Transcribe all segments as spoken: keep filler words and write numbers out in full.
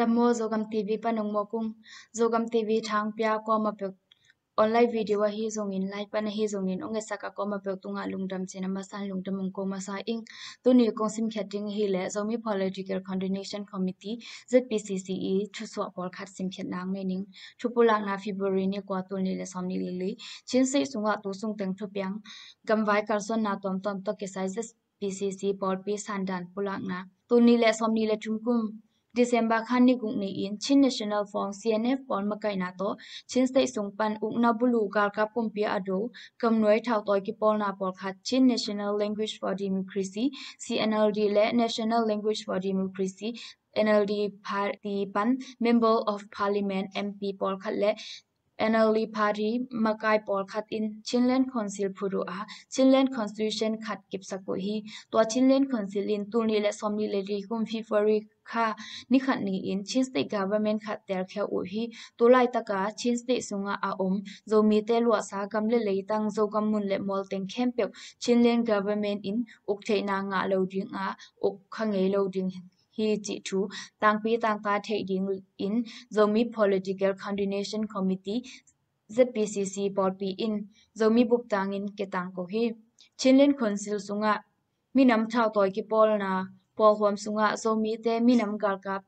Maw Zogam T V pan ong mawk ung. Zogam T V thangpia kuama peuh online video ahi zongin, live pan ahi zongin ong etsak a kuama peuh tungah lungdam cih a masa in lungdam ong ko masa ing. Tuni kong simkhiat ding hileh Zomi Political Coordination Committee, Z P C C, i thusuah pawlkhat simkhiat nang nei ning. Thupulakna February ni kua, tul nih le sawmnih le li. Chin State sungah tu sungteng thupiang gamvai kalsuanna tuamtuam tawh kisai Z P C C pawlpi sandan pulakna. Tul nih le sawmnih le thum kum December kha ni guk ni-in Chin National Front, C N F, pawl makaihna tawh Chin State sung pan ukna buluh galkap kumpi a do, gamnuai thautawi kipawlna pawlkhat, Chin National League for Democracy, C N L D, le National League for Democracy, N L D, party pan Member of Parliament, M P, pawlkhat le N L D party makai pawlkhat in Chinland Council phut uh a, Chinland Constitution khat kipsak uh hi. Tua Chinland Council in tul nih le sawmnih le li kum February kha ni khat ni-in Chin State Government khat telkhia uh hi. Tulaitaka Chin State sungah a om Zomite luahsa gam le leitang, Zogam mun le mualteng khempeuh Chinland Government in uk theihna ngah lo ding a, uk kha ngei lo ding hi cih thu tangpi tangta theih dingin Zomi Political Coordination Committee, Z P C C, pawlpi in Zomi bup tangin kitangko hi. Chinland Council sungah minam thautawi kipawlna pawlhuam sungah Zomite minam galkap,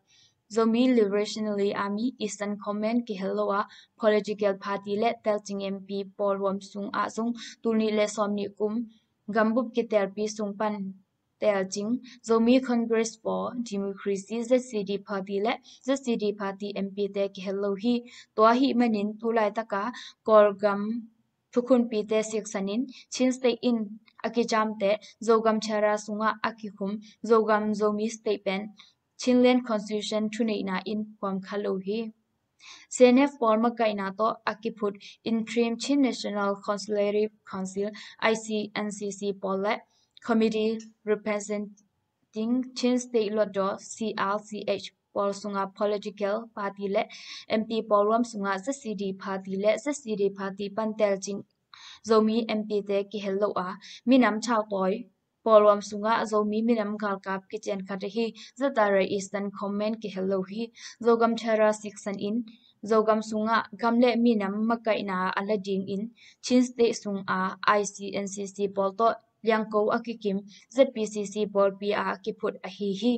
Zomi Revolutionary Army, Eastern Command kihel lo a, political party le telcing M P pawlhuam sungah zong tul nih le sawmnih kum gambup kitelpi sung pan telcing Zomi Congress for Democracy, Z C D party, le Z C D party M P te kihel lo hi. Tua ahih manin tulaitaka Kawlgam thukhunpite siksanin Chin State in a kiciamteh Zogam Charter sungah a kikhum Zogam Zomi State pen Chinland Constitution thuneihna in huam kha lo hi. C N F pawl makaihna tawh a kiphut Interim Chin National Consultative Council, I C N C C, pawl le Committee Representing Chin State Hluttaw, C R C H, pawl sungah political party le M P pawlhuam sungah Z C D party le Z C D party pan telcing Zomi M P te kihel lo a, minam thautawi pawlhuam sungah Zomi minam galkap kician khat ahi Z R A Eastern Command kihel lo hi. Zogam Charter siksanin Zogam sungah gam le minam makaihna a la dingin Chin State sungah I C N C C pawl tawh liangko a kikim Z P C C pawlpi a kiphut ahi hi.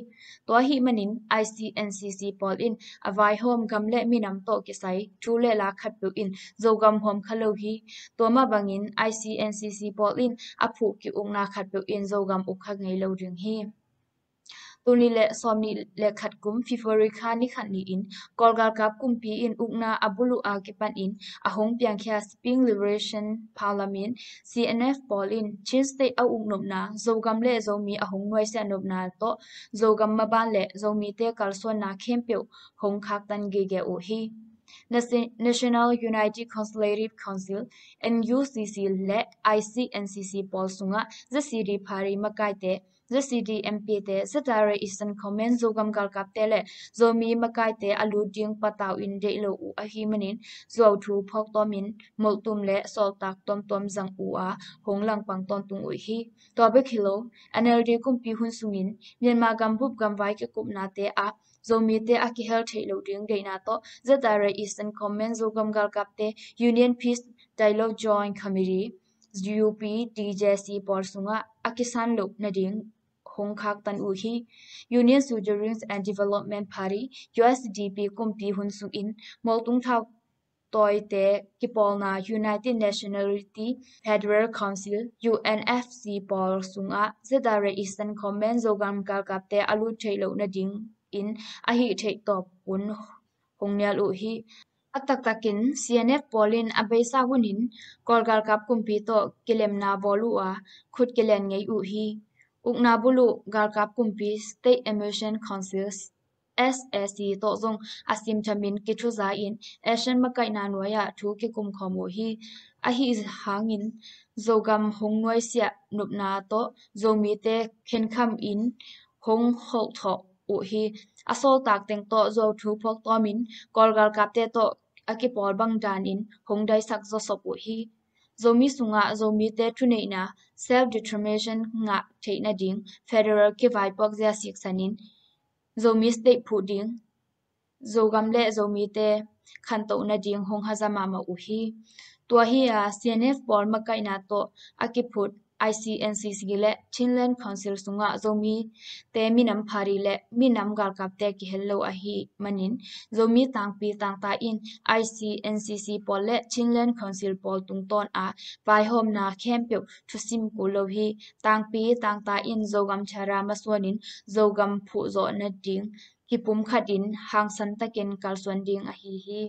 Tua ahih manin I C N C C pawl in a vaihawm gam le minam tawh kisai thu le la khatpeuh in Zogam huam kha lo hi. Tua mah bangin I C N C C pawl in a phuh ki-ukna khatpeuh in Zogam uk kha ngei lo ding hi. Tul nih le sawmnih le khat kum February kha ni khat ni-in Kawl galkap kumpi in ukna a buluh a kipanin a hong piangkhia Spring Liberation Parliament, C N F, pawl in Chin State a uknopna, Zogam le Zomi a hong nuaisiah nopna tawh Zogam maban le Zomite kalsuanna khempeuh hong khaktan gige uh hi. Nation-, National United Consultative Council, N U C C, le I C N C C pawl sungah Z C D party makaite, Z C D M P te, Z R A Eastern Command Zogam galkapte le Zomi makaite a lut ding patau in deih lo uh ahih manin zuauthu phawktawmin molhtum le sawltak tuamtuam zang uh a hong langpang tawntung uh hi. Tua bek hi lo, N L D kumpi hun sungin Myanmar gambup gamvai kikupnate ah Zomite a kihel theih loh ding deihna tawh Z R A Eastern Command Zogam galkapte Union Peace Dialogue Joint Committee, U P D J C, pawl sungah a kisan loh nading hong khaktan uh hi. Union Sojourners and Development Party, U S D P, kumpi hun sungin molhtum thautawite kipawlna United Nationality Federal Council, U N F C, pawl sungah Z R A Eastern Command Zogam galkapte a lut theih loh nadingin a hih theih tawp hun hong nial uh hi. A taktakin C N F pawl in a beisa hunin Kawl galkap kumpi tawh kilemna bawl uh a, khut kilen ngei uh hi. Ukna buluh galkap kumpi State Immersion Council, S A C, tawh zong a simthamin kithuza in Asian makaihna nuai-ah thu kikum khawm uh hi. Ahi hangin Zogam hong nuaisiah nopna tawh Zomite khenkhamin hong holhthawh uh hi. A sawltak teng tawh zuauthu phawktawmin Kawl galkapte tawh a kipawl bang danin hong daisak zawsop uh hi. Zomi sungah Zomite thuneihna, self-determination, ngah theih nading federal kivaipuak zia siksanin Zomi State phuh ding Zogam le Zomite khantoh nading hong haza mahmah uh hi. Tua hi a, C N F pawl makaihna tawh a kiphut I C N C C le Chinland Council sungah Zomite minam phari le minam galkapte kihel lo ahih manin, Zomi tangpi tangta in I C N C C pawl le Chinland Council pawl tungtawn a vaihawmna khempeuh thusim kul lo hi. Tangpi tangta in Zogam Charter masuanin Zogam phuhzawh nading kipumkhatin hangsan takin kalsuan ding ahi hi.